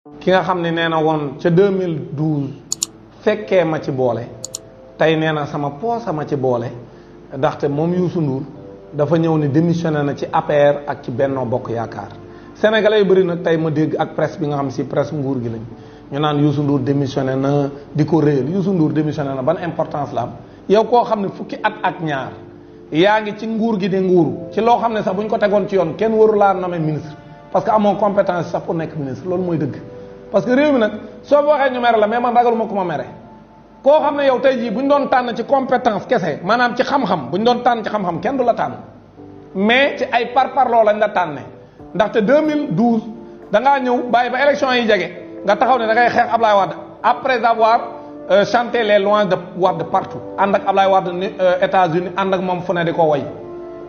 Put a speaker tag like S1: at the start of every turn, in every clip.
S1: ki nga xam ne nee na woon ca 2012 fekkee ma ci boole tey nee na sama poosa ma ci boole ndaxte moom Youssou Ndour dafa ñëw ni démissionné na ci APR ak ci Benno Bokk Yaakaar sénégalais yu bëri nag tey ma dégg ak presse bi nga xam si presse nguur gi lañ ñu naan Youssou Ndour démissionné na di ko réyal Youssou Ndour démissionné na ban importance la am yow koo xam ne fukki at ak ñaar yaa ngi ci nguur gi di nguuru ci loo xam ne sax bu ñu ko tegoon ci yoon kenn waru laa nommé ministre parce que amoo compétence sax pour nekk ministre loolu mooy dëgg parce que réew mi nag soo waxee ñu mere la mais man ragaluma ku ma mere koo xam ne yow tey jii bu ñu doon tànn ci compétence kese maanaam ci xam-xam bu ñu doon tànn ci xam-xam kenn du la tànn mais ci ay parparloo lañ la tànne ndaxte 2012 da ngaa ñëw bàyyi ba élection yi jege nga taxaw ne da ngay xeex Ablaye Wade après avoir chanté les louanges de Wade partout ànd ak Ablaye Wade ni États-Unis ànd ak moom fu ne di ko woy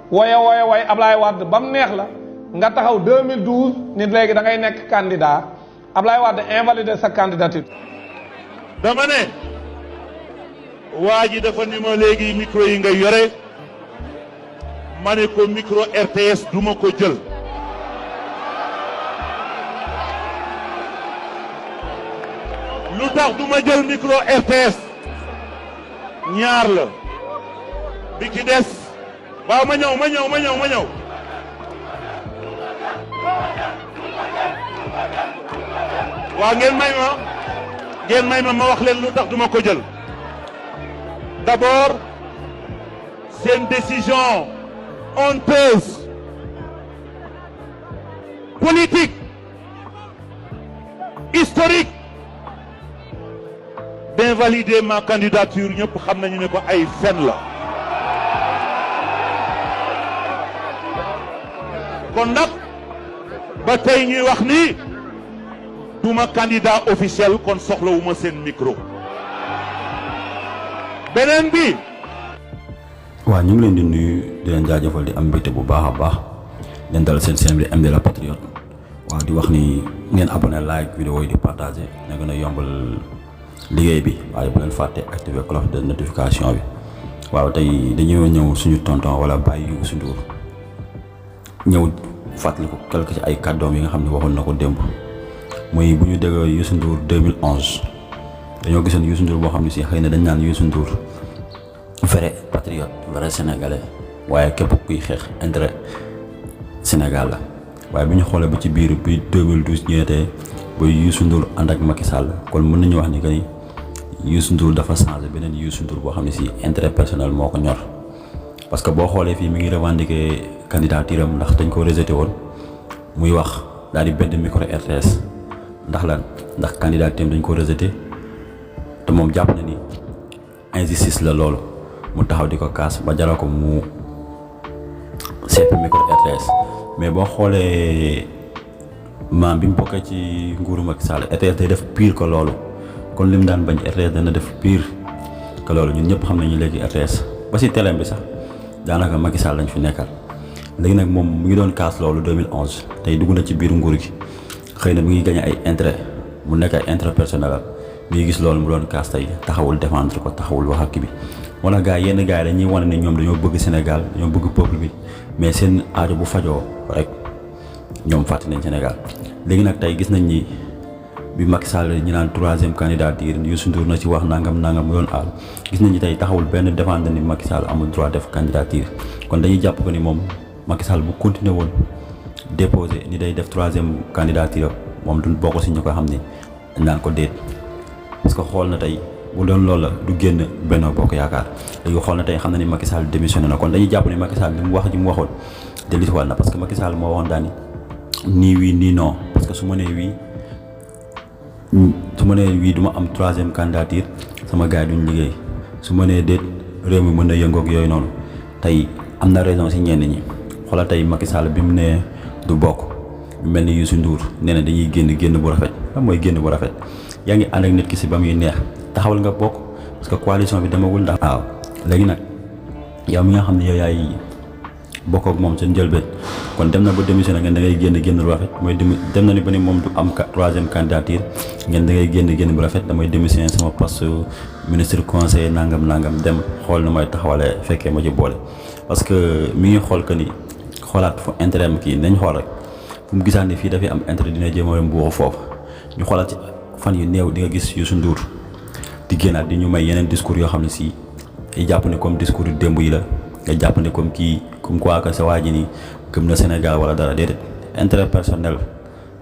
S1: woye Ablaye Wade ba mu neex la nga taxaw 2012 nit léegi da ngay nekk candidat Ablaye Wade invalidé sa candidature.
S2: dama ne waa ji dafa ni ma léegi micro yi nga yore ma ne ko micro RTS duma ko jël lu tax duma jël micro RTS ñaar la bi ci des waaw ma ñëw waaw ngeen may ma wax leen lu tax duma ko jël d'abord c'est une décision honteuse politique historique d'invalider ma candidature ñëpp xam nañu ne ko ay fen la kon nag ba tey ñuy wax ni duma candidat officiel kon soxlawuma seen micro beneen bi
S3: waaw ñu ngi leen di nuyu di leen jaajëfal di am mbégte bu baax a baax leen dal seen chaîne bi MD La Patriote waaw di wax ni ngeen abonné like vidéo yi di partager na gën a yombal liggéey bi waaye bu leen fàtte activer cloche de notification bi waaw tey dañoo ñëw suñu tonton wala Baye Youssou Ndour ñëw fàttali ko quelque ci ay kàddoom yi nga xam ne waxoon na ko démb muy bu ñu déggoo Youssou Ndour 2011 dañoo gisoon Youssou Ndour boo xam ne si xëy na dañ naan Youssou Ndour vrai patriote vrai sénégalais waaye képp kuy xeex intérêt Sénégal la waaye bi ñu xoolee ba ci biir bi 2012 ñëwee tey ba Youssou Ndour ànd ak Macky Sall kon mën nañu wax ni que ni Youssou Ndour dafa changé beneen Youssou Ndour boo xam ne si intérêt personnel moo ko ñor parce que boo xoolee fii mi ngi revendiquer candidature am ndax dañ ko rejeté woon muy wax daal di bedd micro RTS ndax lan ndax candidature am dañ ko rejeté te moom jàpp na ni injustice la loolu mu taxaw di ko kaas ba jaral ko mu sepp micro RTS mais boo xoolee maam bi mu bokkee ci nguuru Macky Sall RTS day def pire que loolu kon lim daan bañ RTS dana def pire que loolu ñun ñëpp xam nañu léegi RTS ba si télé bi sax daanaka Macky Sall lañ fi nekkal léegi nag moom mu ngi doon kaas loolu 2011 tey dugg na ci biir nguur gi xëy na mi ngi gagné ay intérêt mu nekk ay intérêt personnel mi ngi gis loolu mu doon kaas tey taxawul défendre ko taxawul wax ak bi moo tax yenn gars yi dañuy wane ne ñoom dañoo bëgg Sénégal dañoo bëgg peuple bi mais seen aajo bu fajoo rek ñoom fàtte nañ Sénégal léegi nag tey gis nañ ni bi Macky Sall ñi naan 3e candidature Youssou Ndour na ci wax nangam mu doon aal gis nañ ni tey taxawul benn défendre ni Macky Sall amul droit def candidature kon dañuy jàpp ko ni moom Macky Sall bu continuer woon déposé ni day def 3e candidature moom du bokk si ñu ko xam ni dañ naan ko déet parce que xool na tey bu doon loolu la du génn Benno Bokk Yaakaar léegi xool na tey xam na ni Macky Sall démissionné na kon dañuy jàpp ni Macky Sall li mu waxoon dellusiwaat na parce que Macky Sall moo waxoon daal ni oui ni non parce que su ma nee oui du ma am 3e candidature sama gars yi duñ liggéey su ma nee déet réew mi mën na yëngoog yooyu noonu tey am na raison si ñenn ñi xoolal tey Macky Sall bi mu nee du bokk mel ni Youssou Ndour nee na dañuy génn bu rafet lan mooy génn bu rafet yaa ngi ànd ak nit ki si ba muy neex taxawal nga bokk parce que coalition bi demagul ndax. waaw léegi nag yow mi nga xam ne yow yaay bokk ak moom seen njëlbeen kon dem na ba démissionné ngeen da ngay génn bu rafet mooy dem na ni ba ni moom du am 3e candidature ngeen da ngay génn bu rafet damay démissionné sama poste ministre conseiller nangam dem xool na may taxawalee fekkee ma ci boole. parce que mi ngi xool que ni xoolaat fu intérêt am kii nañ xool rek fu mu gisaan ni fii dafay am intérêt dina jéem a mbuuxu foofu ñu xoolal ci fan yu néew di nga gis Youssou Ndour di génnaat di ñu may yeneen discours yoo xam ne si ay jàpp ne comme discours yu démb yi la nga jàpp ne comme kii comme quoi que sa waa ji nii gëm na Sénégal wala dara déedéet intérêt personnel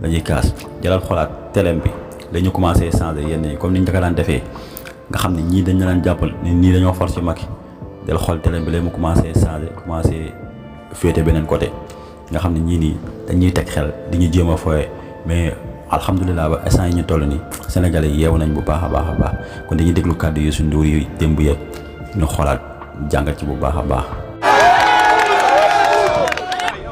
S3: la ñuy kaas. jëlal xoolaat telem bi dañu commencé changer yenn yi comme ni ñu ko daan defee nga xam ne ñii dañ la daan jàppal ni nii dañoo forcé Macky del xool telem bi léegi mu commencé changer commencé féete beneen côté nga xam ne ñii nii dañuy teg xel di ñu jéem a fooye mais alhamdulilah ba instant yi ñu toll nii Sénégalais yi yeewu nañ bu baax a baax a baax kon dañuy déglu kàddu Youssou Ndour yi démb ya ñu xoolaat jàngat ci bu baax a baax.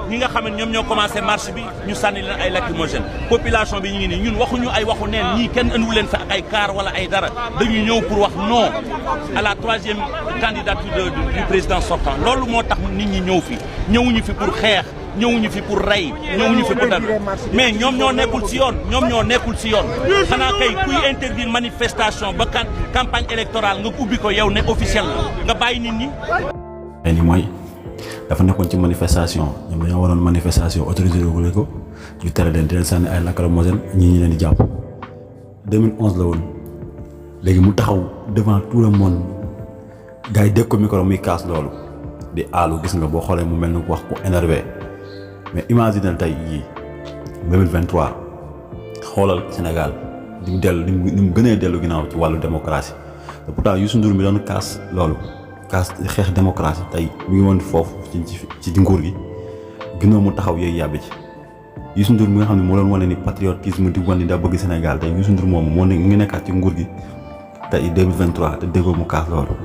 S4: ñi nga xam ne ñoom ñoo commencé marche bi ñu sànni leen ay lacrymogène population bi ñu ngi nii ñun waxuñu ay waxu neen ñii kenn andiwu leen fa ak ay car wala ay dara dañuy ñëw pour wax non à la 3e candidature du président sortant loolu moo tax nit ñi ñëw fi ñëwuñu fi pour xeex ñëwuñu fi pour rey ñëwuñu fi pour dara mais ñoom ñoo nekkul ci yoon xanaa kay kuy interdire manifestation ba campagne électorale nga ubbi ko yow ne officiel la nga bàyyi nit ñi.
S3: li mooy dafa nekkoon ci manifestation ñoom dañoo waroon manifestation autorisé wu ko ñu tere leen di leen sànni ay lacrymogène ñi leen di jàpp 2011 la woon léegi mu taxaw devant tout le monde gars yi dégg ko micro muy kaas loolu di aalu gis nga boo xoolee mu mel ni wax ku énervé mais imagine tey yii 2023 xoolal Sénégal di mu dellu ni mu gënee dellu ginnaaw ci wàllu démocratie te pourtant Youssou Ndour mi doon kaas loolu kaas xeex démocratie tey mu ngi woon foofu ci nguur gi ginnaaw mu taxaw yooyu yàbbi ci Youssou Ndour mi nga xam ne moo doon wane ni patriotisme di wane ni daa bëgg Sénégal tey Youssou Ndour moom mu ngi nekkaat ci nguur gi tey 2023 te déggoo mu kaas loolu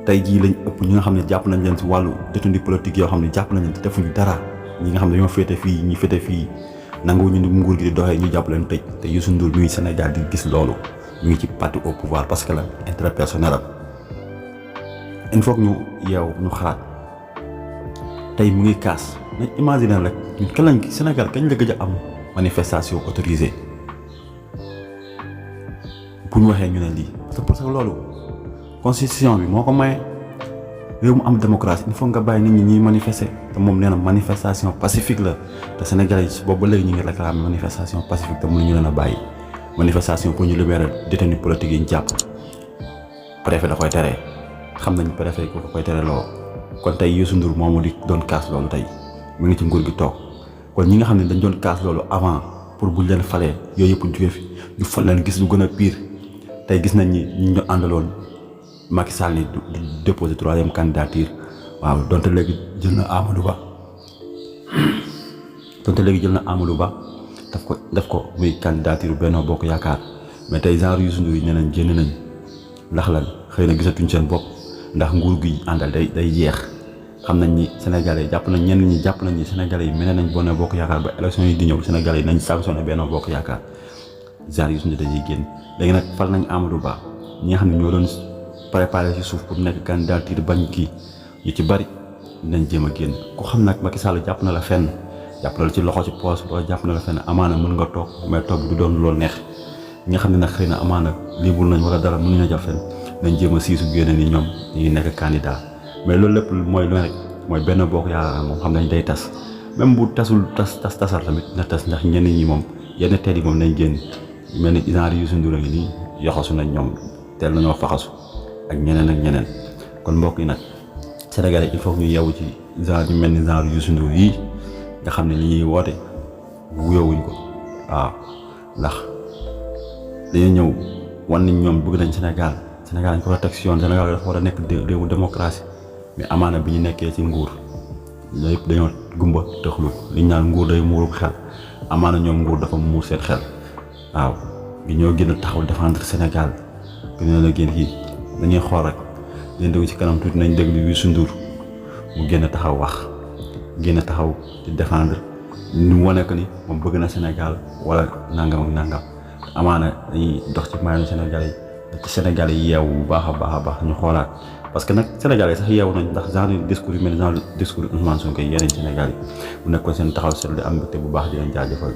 S3: tey jii lañ ëpp ñi nga xam ne jàpp nañ leen si wàllu détenu politique yoo xam ne jàpp nañ leen te defuñu dara ñi nga xam ne dañoo féete fii ñi féete fii nangu ñu ni nguur gi di doxee ñu jàpp leen tëj te Youssou Ndour mi ngi Sénégal di gis loolu mu ngi ci parti au pouvoir parce que la intérêt personnel am il faut que ñu yeew ñu xalaat tey mu ngi kaas nañ imaginer rek ñun kañ lañ Sénégal kañ la gëj a am manifestation autorisée bu ñu waxee ñu ne lii parce que loolu constitution bi moo ko maye réew mu am démocratie il faut nga bàyyi nit ñi ñuy manifester te moom nee na manifestation pacifique la te Sénégalais yi boobu ba léegi ñu ngi réclamer manifestation pacifique te mënuñu leen a bàyyi manifestation pour ñu libérer détenu politique yi ñu jàpp préfet da koy tere xam nañ préfet ko koy tere loo kon tey Youssou Ndour moomu di doon kaas loolu tey mu ngi ci nguur gi toog kon ñi nga xam ne dañ doon kaas loolu avant pour buñ leen falee yooyu yëpp jóge fi ñu fal leen gis lu gën a pire tey gis nañ ni ñu àndaloon Macky Sall ni déposé 3e candidature waaw donte léegi jël na Amadou Ba daf ko muy candidature Benno Bokk Yaakaar mais tey genre Youssou Ndour yi nee nañ génn nañ ndax lan xëy na gisatuñ seen bopp ndax nguur gi àndal day jeex xam nañ ni Sénégalais jàpp nañ ñenn ñi jàpp nañ ni Sénégalais yi mel nañ Benno Bokk Yaakaar ba élection yi di ñëw Sénégalais yi nañ sanctionné Benno Bokk Yaakaar genre Youssou Ndour dañuy génn léegi nag fal nañ Amadou Ba ñi nga xam ne ñoo doon préparé ci suuf pour nekk candidature bañ kii ñu ci bari dinañ jéem a génn ku xam nag Macky Sall jàpp na la fenn jàpp na la ci loxo ci poos wala jàpp na la fenn amaana mën nga toog mais toog bi du doon loolu neex ñi nga xam ne nag xëy na amaana libre nañ wala dara mënuñu jàpp fenn nañ jéem a siisu génne ni ñoom dañuy nekk candidat mais loolu lépp mooy lu rek mooy Benno Bokk Yaakaar moom xam nañ day tas même bu tasul tasar tamit na tas ndax ñenn ñi moom yenn teel yi moom nañ génn mel ni genre Youssou Ndour a ngi nii yoxasu nañ ñoom teel nañoo faxasu ak ñeneen kon mbokk yi nag Sénégalais il faut que ñu yeewu ci genre yu mel ni genre Youssou Ndour yii nga xam ne li ñuy woote wuyoowuñ ko waaw ndax dañoo ñëw wan nañ ñoom bëgg nañ Sénégal dañ ko war a teg si yoon Sénégal dafa war a nekk réewu démocratie mais amaana bi ñu nekkee ci nguur loolu yëpp dañoo gumba tëxlu li ñu naan nguur day muurub xel amaana ñoom nguur dafa muur seen xel waaw gi ñoo gën a taxaw défendre Sénégal gën a la génn kii dañuy xool rek leen dégg ci kanam tuuti nañ déglu Youssou Ndour mu génn taxaw wax génn taxaw di défendre ñu wane ko ni moom bëgg na Sénégal wala nangam ak nangam amaana dañuy dox ci maayu Sénégal yi yeewu bu baax a baax ñu xoolaat parce que nag Sénégal yi sax yeewu nañ ndax genre discours yu mel genre discours Ousmane Sonko yeneen Sénégal yi mu nekkoon seen taxaw seetlu di am mbégte bu baax di leen jaajëfal